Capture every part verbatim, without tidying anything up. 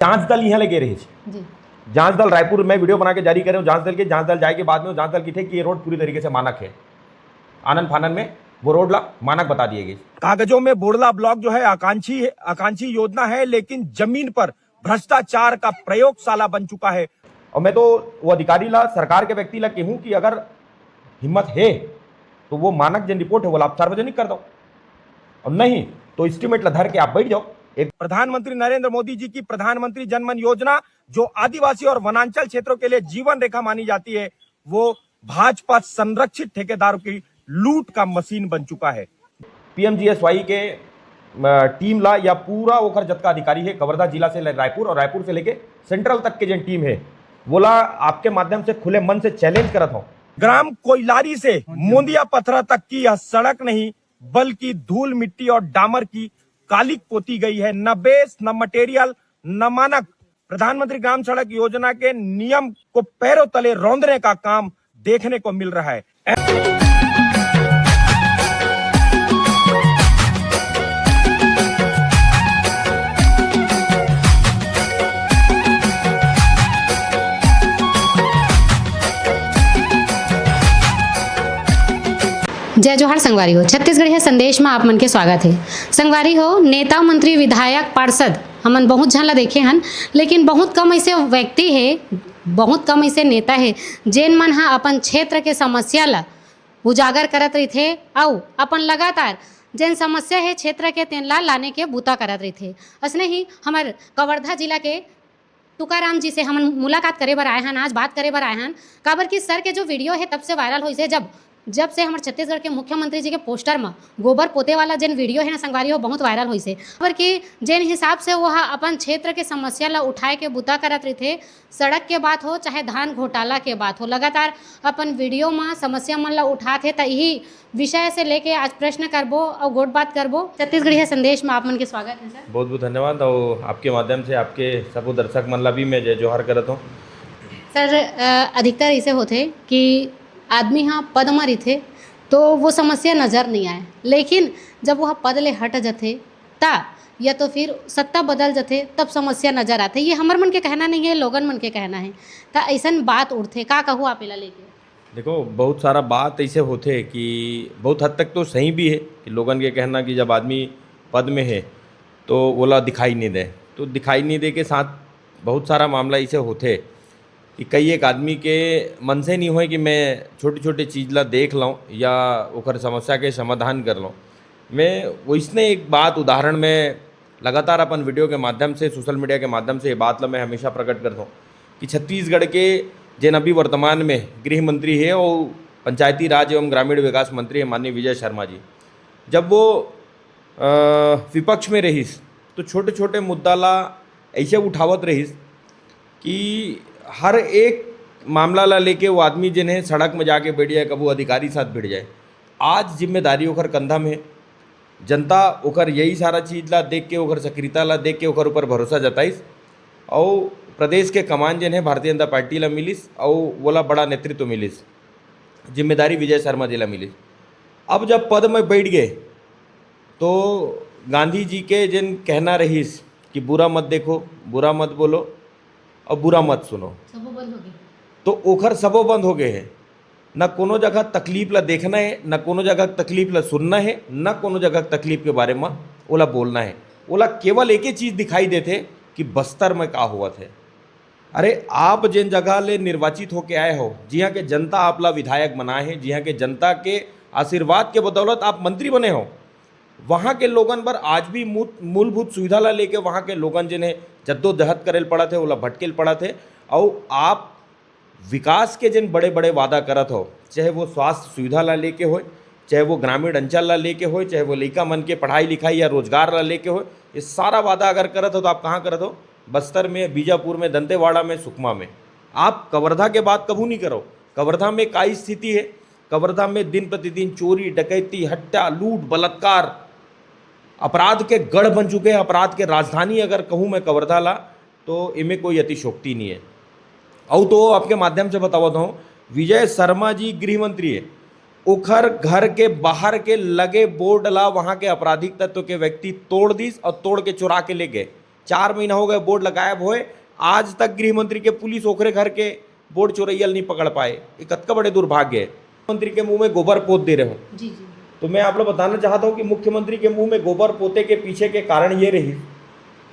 जांच दल इहां ले गे रहिस। जी। जांच दल रायपुर में वीडियो बना के जारी करे, जांच दल के, जांच दल जाए के बाद में जांच दल कथे कि ये रोड पूरी तरीके से मानक है। आनन फानन में वो रोड ला मानक बता दिए गए। कागजों में बोड़ला ब्लॉक जो है आकांक्षी है, आकांक्षी योजना है, लेकिन जमीन पर भ्रष्टाचार का प्रयोगशाला बन चुका है। और मैं तो वो अधिकारी ला, सरकार के व्यक्ति ला कहूं कि अगर हिम्मत है तो वो मानक जन रिपोर्ट है वो ला आप सार्वजनिक कर दो, और नहीं तो एस्टिमेट ला धर के आप बैठ जाओ। एक प्रधानमंत्री नरेंद्र मोदी जी की प्रधानमंत्री जनमन योजना, जो आदिवासी और वनांचल क्षेत्रों के लिए जीवन रेखा मानी जाती है, वो भाजपा संरक्षित ठेकेदारों की लूट का मशीन बन चुका है। पीएमजीएसवाई के टीम ला या पूरा ओखर जतका अधिकारी है, कवर्धा जिला से रायपुर और रायपुर से लेके सेंट्रल तक के जन टीम है, वोला आपके माध्यम से खुले मन से चैलेंज करत हूँ। ग्राम कोइलारी से मोंदिया पथरा तक की यह सड़क नहीं, बल्कि धूल, मिट्टी और डामर की कालिक पोती गई है। न बेस, न मटेरियल, न मानक। प्रधानमंत्री ग्राम सड़क योजना के नियम को पैरों तले रौंदने का काम देखने को मिल रहा है। जय जोहार संगवारी हो, छत्तीसगढ़िया संदेश में आप मन के स्वागत है। संगवारी हो, नेता, मंत्री, विधायक, पार्षद, हमन बहुत झन ला देखे हन, लेकिन बहुत कम ऐसे व्यक्ति है, बहुत कम ऐसे नेता है, जेन मन ह अपन क्षेत्र के समस्या ला उजागर करत रहिथे अउ अपन लगातार जेन समस्या हे क्षेत्र के, तेन ला लाने के बूता करत रहिथे। असने ही हमर कवर्धा जिला के तुकाराम जी से हमन मुलाकात करे बर आए हन, आज बात करे बर आए हन, काबर कि सर के जो वीडियो हे तब से वायरल होइस हे, जब जब से हमर छत्तीसगढ़ के मुख्यमंत्री जी के पोस्टर म गोबर पोते वाला जेन वीडियो हे ना संगवारी हो, बहुत वायरल होइस हे। काबर कि जेन हिसाब से वो ह अपन क्षेत्र के समस्या ला उठाए के बुता करत रहिथे, सड़क के बात हो चाहे धान घोटाला के बात हो, लगातार अपन वीडियो म समस्या मन ला उठात हे, त इही विषय से लेके आज प्रश्न करबो अउ गोठ बात करबो। छत्तीसगढ़िया संदेश म आप मन के स्वागत हे सर। बहुत बहुत धन्यवाद। और आपके माध्यम से आपके सबो दर्शक मन ला भी मैं जय जोहार करत हूँ। सर, अ, अधिकतर ऐसे होथे कि आदमी ह पद म रहिथे तो वो समस्या नजर नहीं आए, लेकिन जब वह पद ले हट जथे ता या तो फिर सत्ता बदल जथे तब समस्या नजर आथे। ये हमर मन के कहना नहीं है, लोगन मन के कहना है। त ऐसन बात उठथे, का कहू आप एला लेके? देखो, बहुत सारा बात ऐसे होथे कि बहुत हद तक तो सही भी है कि लोगन के कहना कि जब आदमी पद में है तो ओला दिखाई नहीं दे, तो दिखाई नहीं दे के साथ बहुत सारा मामला ऐसे होथे कि कई एक आदमी के मन से नहीं होए कि मैं छोटी-छोटी चीज ला देख लऊँ या ओकर समस्या के समाधान कर लऊँ। मैं वइसने एक बात, उदाहरण में लगातार अपन वीडियो के माध्यम से, सोशल मीडिया के माध्यम से ये बात ला मैं हमेशा प्रकट करता हूँ कि छत्तीसगढ़ के जेन अभी वर्तमान में गृह मंत्री है और पंचायती राज एवं ग्रामीण विकास मंत्री है माननीय विजय शर्मा जी, जब वो, अ, विपक्ष में रहिस तो छोटे-छोटे मुद्दा ला ऐसे उठावत रहिस कि हर एक मामला ला लेके वो आदमी जेन है सड़क में जाके बैठ जाए, कभू अधिकारी साथ भिड़ जाए। आज जिम्मेदारी ओकर कंधा में, जनता ओकर यही सारा चीज ला देख के, ओकर सक्रियता ला देख के ओकर ऊपर भरोसा जताइस। अउ प्रदेश के कमान जेन है भारतीय जनता पार्टी ला मिलिस अउ वोला बड़ा नेतृत्व मिलिस, जिम्मेदारी विजय शर्मा जी ला मिलिस। अब जब पद में बैठ गए तो गांधी जी के जेन कहना रहिस कि बुरा मत देखो, बुरा मत बोलो और बुरा मत सुनो, सबो बंद हो गए। तो ओखर सबो बंद हो गए है। न कोनो जगह तकलीफ ला देखना है, न कोनो जगह तकलीफ ला सुनना है, न कोनो जगह तकलीफ के बारे में ओला बोलना है। ओला केवल एक ही चीज दिखाई देथे कि बस्तर में का होवत है। अरे, आप जेन जगह ले निर्वाचित होके आए हो, जिहाँ के जनता आप ला विधायक बनाए है, जिहाँ के जनता के आशीर्वाद के बदौलत आप मंत्री बने हो, वहाँ के लोगन बर आज भी मू-, मूलभूत सुविधा ला लेके वहाँ के लोगन जेन है जद्दोजहद करे ल पड़त है, ओला भटके ल पड़त है। अउ आप विकास के जेन बड़े-बड़े वादा करत हो, चाहे वो स्वास्थ्य सुविधा ला लेके होय, चाहे वो ग्रामीण अंचल ला लेके होय, चाहे वो लइका मन के पढ़ाई लिखाई या रोजगार ला लेके होय, ये सारा वादा अगर करत हो तो आप कहाँ करत हो? बस्तर में, बीजापुर में, दंतेवाड़ा में, सुकमा में। आप कवर्धा के बात कभू नहीं करो। कवर्धा में का स्थिति है? कवर्धा में दिन प्रतिदिन चोरी, डकैती, हत्या, लूट, बलात्कार, अपराध के गढ़ बन चुके हैं, अपराध के राजधानी अगर कहूँ मैं कवर्धा ला, तो इमे कोई अतिशोक्ति नहीं है। अउ तो आपके माध्यम से बतावत हूँ, विजय शर्मा जी गृह मंत्री है, ओखर घर के बाहर के लगे बोर्ड ला वहाँ के आपराधिक तत्व के व्यक्ति तोड़ दिस और तोड़ के चुरा के ले गए। चार महीना हो गए बोर्ड ल गायब होए, आज तक गृह मंत्री के पुलिस ओखरे घर के बोर्ड चोरैया ल नहीं पकड़ पाए। ये कतका बड़े दुर्भाग्य है। मंत्री के मुंह में गोबर पोत दे रहे हो। जी जी। तो मैं आप लोग बताना चाहता हूँ कि मुख्यमंत्री के मुंह में गोबर पोते के पीछे के कारण ये रही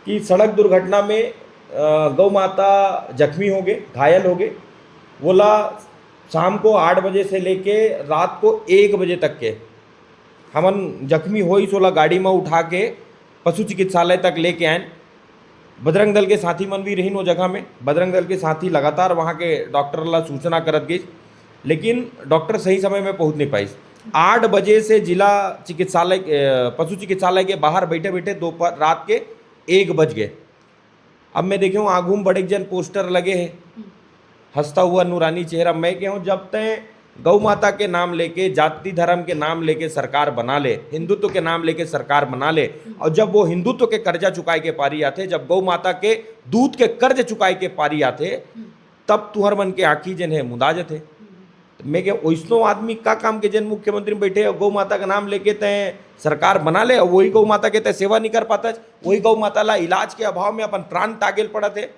कि सड़क दुर्घटना में अ, गौ माता जख्मी हो गए, घायल हो गए। वोला शाम को आठ बजे से लेके रात को एक बजे तक के हमन जख्मी होइस ओला गाड़ी में उठा के पशु चिकित्सालय तक लेके आएन। बजरंग दल के साथी मन भी रहिन वो जगह में। बजरंग दल के साथी लगातार वहाँ के डॉक्टर ला सूचना करत गइस, लेकिन डॉक्टर सही समय में पहुँच नहीं पाइस। आठ बजे से जिला चिकित्सालय, अ, पशु चिकित्सालय के बाहर बैठे बैठे दोपहर, रात के एक बज गए। अब मैं देखे हूँ आगू में बड़े जन पोस्टर लगे हैं, हंसता हुआ नूरानी चेहरा। मैं कहूँ जब तय गौ माता के नाम लेके, जाति धर्म के नाम लेके सरकार बना ले, हिंदुत्व के नाम लेके सरकार बना ले, और जब वो हिंदुत्व के कर्जा चुकाए के पारी आथे, जब गौ माता के दूध के कर्ज चुकाए के पारी आथे, तब तुहर मन के आँखी जेन है मुंदा जथे। तो मैं के ओइसनो आदमी का काम के जेन मुख्यमंत्री में बैठे और गौ माता का नाम लेके तय सरकार बना ले, और वही गौ माता के तय सेवा नहीं कर पाता, वही गौ माता ला इलाज के अभाव में अपन प्राण तागेल पड़त है।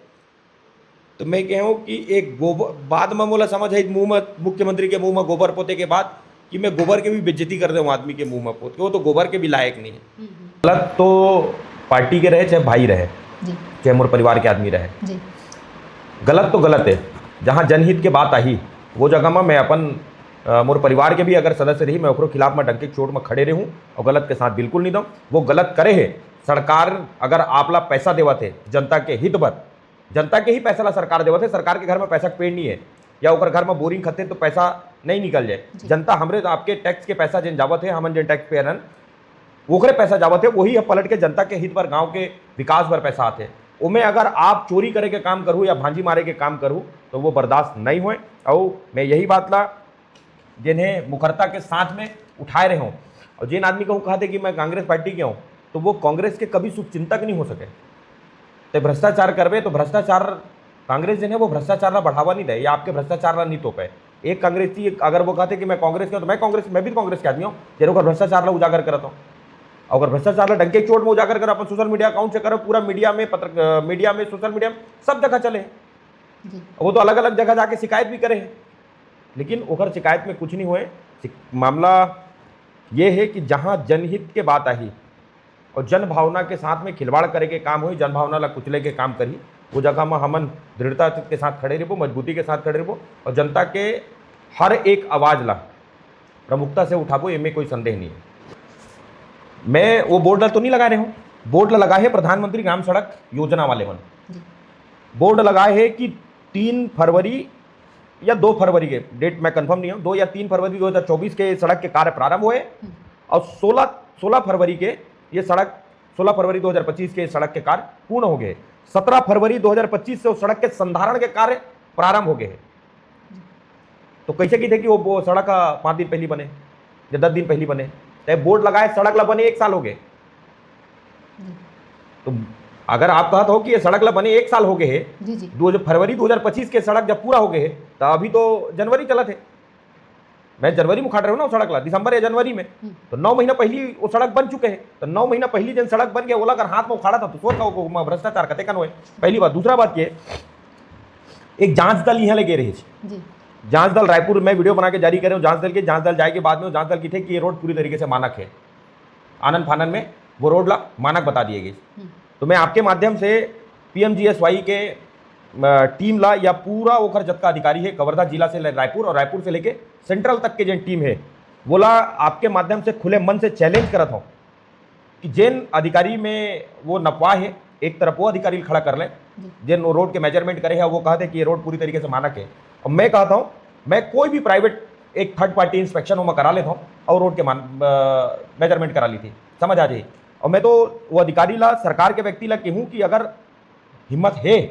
तो मैं कहूँ कि एक गोबर, बाद में मोला समझ आई मुंह में, मुख्यमंत्री के मुंह में गोबर पोते के बाद, कि मैं गोबर के भी बेइज्जती कर देऊँ आदमी के मुंह में पोत के, वो तो गोबर के भी लायक नहीं है। गलत तो पार्टी के रहे चाहे भाई रहे, जी चाहे मोर परिवार के आदमी रहे, जी। गलत तो गलत है। जहाँ जनहित के बात आही, वो जगह में मैं अपन, अ, मोर परिवार के भी अगर सदस्य रही, मैं ओकरो खिलाफ में डंके चोट में खड़े रहूँ और गलत के साथ बिल्कुल नहीं दूँ। वो गलत करे है। सरकार अगर आप ला पैसा देवत है जनता के हित बर, जनता के ही पैसा ला सरकार देवत है, सरकार के घर में पैसा के पेड़ नहीं है या ओकर घर में बोरिंग खत्ते तो पैसा नहीं निकल जाए। जनता हमरे आपके टैक्स के पैसा जेन जावत है, हमन जेन टैक्स पेयर हन, ओकरे पैसा जावत है, वही ह पलट के जनता के हित बर, गांव के विकास बर पैसा आथे। ओमे अगर आप चोरी करे के काम करहू या भांजी मारे के काम करहू, तो वो बर्दाश्त नहीं होए। और मैं यही बात ला जेन हे मुखरता के साथ में उठाए रहे हों, और जेन आदमी कहूँ कहते कि मैं कांग्रेस पार्टी के हूँ, तो वो कांग्रेस के कभी शुभचिंतक नहीं हो सके। ते भ्रष्टाचार करबे तो भ्रष्टाचार, कांग्रेस जेन हे वो भ्रष्टाचार ला बढ़ावा नहीं दे या आपके भ्रष्टाचार ला नहीं तोपे। एक कांग्रेसी अगर वो कहते कि मैं कांग्रेस के हूँ, तो मैं कांग्रेस, मैं भी कांग्रेस के आदमी हूँ, जेन ओकर भ्रष्टाचार ला उजागर करत हूँ। अगर भ्रष्टाचार ला डंके चोट में उजागर करो, अपन सोशल मीडिया अकाउंट से करो, पूरा मीडिया में, पत्र, अ, मीडिया में, सोशल मीडिया में, सब जगह चले हैं। जी वो तो अलग अलग जगह जाके शिकायत भी करे हैं, लेकिन ओकर शिकायत में कुछ नहीं हुए। शिक-, मामला ये है कि जहाँ जनहित के बात आही और जन भावना के साथ में खिलवाड़ करे के काम होई, जन भावना ला कुचले के काम करी, वो जगह में हमन दृढ़ता के साथ खड़े रहबो, मजबूती के साथ खड़े रहबो और जनता के हर एक आवाज ला प्रमुखता से उठाबो, एमे कोई संदेह नहीं है। मैं वो बोर्ड ला तो नहीं लगा रहे हूँ, बोर्ड ला लगा है प्रधानमंत्री ग्राम सड़क योजना वाले मन। जी बोर्ड लगा है कि तीन फरवरी या दो फरवरी के, डेट मैं कंफर्म नहीं हूँ, दो या तीन फरवरी दो हज़ार चौबीस के सड़क के कार्य प्रारंभ हुए और सोलह, सोलह फरवरी के ये सड़क, सोलह फरवरी दो हज़ार पच्चीस के सड़क के कार्य पूर्ण हो गए। सत्रह फरवरी दो हज़ार पच्चीस से उस सड़क के संधारण के कार्य प्रारंभ हो गए हैं। तो कैसे की थे कि वो, वो सड़क, आ, पाँच दिन पहली बने या दस दिन पहली बने, तो बोर्ड लगाए, सड़क ला बने एक साल हो गए। तो अगर आप कहत हो कि ये सड़क ला बने एक साल हो गए है, जी जी दो फरवरी दो हज़ार पच्चीस के सड़क जब पूरा हो गए है, तो अभी तो जनवरी चलत है। मैं जनवरी में उखाड़ रहे हूँ ना वो सड़क ला, दिसंबर या जनवरी में। हम्म। तो नौ महीना पहली वो सड़क बन चुके हैं, तो नौ महीना पहली जन सड़क बन गया, ओला अगर हाथ में उखाड़ा था तो सोच का वो, वो भ्रष्टाचार कते कन होए। पहली बात। दूसरा बात ये, एक जांच दल यहाँ ले गए रहे थे। जी जांच दल रायपुर, मैं वीडियो बना के जारी करे हूँ जांच दल के, जांच दल जाए के बाद में वो जांच दल की थे कि ये रोड पूरी तरीके से मानक है, आनन फानन में वो रोड ला मानक बता दिए गए। हम्म। तो मैं आपके माध्यम से पीएमजीएसवाई के, अ, टीम ला या पूरा ओखर जतका अधिकारी है कवर्धा जिला से ले रायपुर और रायपुर से लेके सेंट्रल तक के जन टीम है, वो ला आपके माध्यम से खुले मन से चैलेंज करत हूँ कि जेन अधिकारी में वो नपवा है, एक तरफ वो अधिकारी खड़ा कर लें, जी। जेन वो रोड के मेजरमेंट करे है, वो कहते कि ये रोड पूरी तरीके से मानक है। और मैं कहता हूँ, मैं कोई भी प्राइवेट एक थर्ड पार्टी इंस्पेक्शन वो मैं करा लेता हूँ और रोड के मान, अ, मेजरमेंट करा ली थी, समझ आ जाए। और मैं तो वो अधिकारी ला, सरकार के व्यक्ति ला कहूँ कि अगर हिम्मत है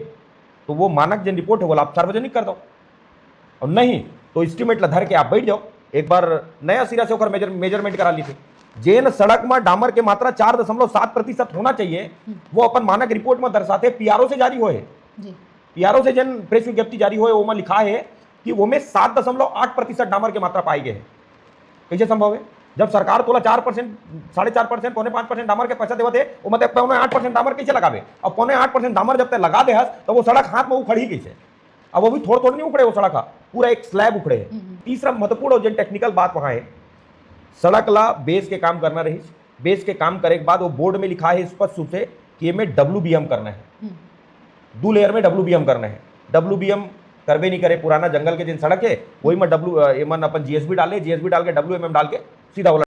तो वो मानक जेन रिपोर्ट है वो ला आप सार्वजनिक कर दो, और नहीं तो एस्टिमेट ला धर के आप बैठ जाओ। एक बार नया सिरा से ओकर मेजर, मेजरमेंट करा ली थी। जेन सड़क में डामर के मात्रा चार दशमलव सात प्रतिशत होना चाहिए, वो अपन मानक रिपोर्ट में दर्शाते पीआरओ से जारी होए है। जी पीआरओ से जेन प्रेस विज्ञप्ति जारी होए, ओमा लिखा है कि ओमे सात दशमलव आठ प्रतिशत डामर के मात्रा पाई गए है। कैसे संभव है? जब सरकार तोला चार परसेंट, साढ़े चार परसेंट, पौने पाँच परसेंट डामर के पैसा देवत हे, वो मतलब पौने आठ परसेंट डामर कैसे लगाबे? अब पौने आठ परसेंट डामर जब तक लगा दे हस, तो वो सड़क हाथ में उखड़ही कैसे? अब वो भी थोड़ थोड़ नहीं उखड़े, वो सड़क हा पूरा एक स्लैब उखड़े है। तीसरा महत्वपूर्ण और जन टेक्निकल बात वहां है, सड़क ला बेस के काम करना रही। बेस के काम करे के बाद वो बोर्ड में लिखा है स्पष्ट रूप से कि ये में डब्ल्यू करना है, दो लेयर में डब्ल्यू करना है। डब्ल्यू करबे नहीं करे, पुराना जंगल के जिन सड़क है वही में डब्ल्यू एमन अपन जीएसबी डाले, जीएसबी डाल के डब्ल्यू डाल के सीधा वाला